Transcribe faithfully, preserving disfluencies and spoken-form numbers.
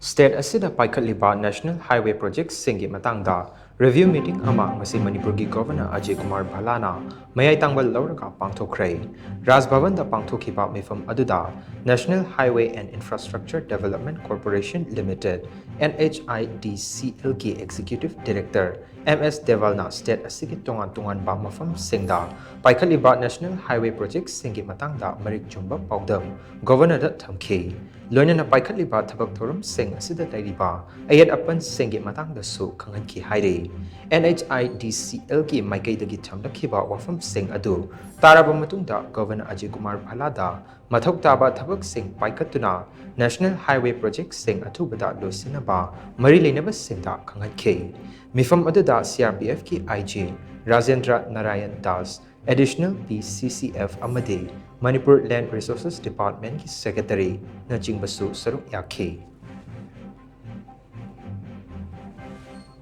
State ꯑꯁꯤꯗ ꯄꯥꯏꯈꯠꯂꯤꯕ National Highway projectꯁꯤꯡꯒꯤ ꯃꯇꯥꯡꯗ review meeting ꯑꯃ ꯉꯁꯤ ꯃꯅꯤꯄꯨꯔꯒꯤ Governor ꯑꯖꯌ ꯀꯨꯃꯥꯔ ꯚꯜꯂꯥꯅ ꯃꯌꯥꯏ ꯇꯥꯡꯕ ꯂꯧꯔꯒ ꯄꯥꯡꯊꯣꯛꯈ꯭ꯔꯦ꯫ ꯔꯥꯖ ꯚꯕꯟꯗ ꯄꯥꯡꯊꯣꯛꯈꯤꯕ ꯃꯤꯐꯝ ꯑꯗꯨꯗ National Highway and Infrastructure Development Corporation Limited, NHIDCLꯒꯤ Executive Director M S ꯗꯦꯋꯥꯜꯅ state ꯑꯁꯤꯒꯤ ꯇꯣꯉꯥꯟ ꯇꯣꯉꯥꯟꯕ ꯃꯐꯝꯁꯤꯡꯗ ꯄꯥꯏꯈꯠꯂꯤꯕ National Highway projectꯁꯤꯡꯒꯤ ꯃꯇꯥꯡꯗ ꯃꯔꯤꯛ ꯆꯨꯝꯕ ꯄꯥꯎꯗꯝ Governorꯗ ꯊꯝꯈꯤ꯫ ꯂꯣꯏꯅꯅ ꯄꯥꯏꯈꯠꯂꯤꯕ ꯊꯕꯛ ꯊꯧꯔꯝꯁꯤꯡ ꯑꯁꯤꯗ ꯂꯩꯔꯤꯕ ꯑꯌꯦꯠ ꯑꯄꯟꯁꯤꯡꯒꯤ ꯃꯇꯥꯡꯗꯁꯨ ꯈꯪꯍꯟꯈꯤ ꯍꯥꯏꯔꯤ꯫ NHIDCLꯒꯤ ꯃꯥꯏꯀꯩꯗꯒꯤ ꯊꯝꯂꯛꯈꯤꯕ ꯋꯥꯐꯝꯁꯤꯡ ꯑꯗꯨ ꯇꯥꯔꯕ ꯃꯇꯨꯡꯗ Governor ꯑꯖꯌ ꯀꯨꯃꯥꯔ ꯚꯜꯂꯥꯗ ꯃꯊꯧ ꯇꯥꯕ ꯊꯕꯛꯁꯤꯡ ꯄꯥꯏꯈꯠꯇꯨꯅ National Highway projectꯁꯤꯡ ꯑꯊꯨꯕꯗ ꯂꯣꯏꯁꯤꯟꯅꯕ ꯃꯔꯤ ꯂꯩꯅꯕꯁꯤꯡꯗ ꯈꯪꯍꯟꯈꯤ꯫ ꯃꯤꯐꯝ ꯑꯗꯨꯗ CRPFꯀꯤ IG Rajendra Narayan Das, Additional PCCF ꯑꯃꯗꯤ Manipur Land Resources Departmentꯀꯤ Secretaryꯅꯆꯤꯡꯕꯁꯨ ꯁꯔꯨꯛ ꯌꯥꯈꯤ꯫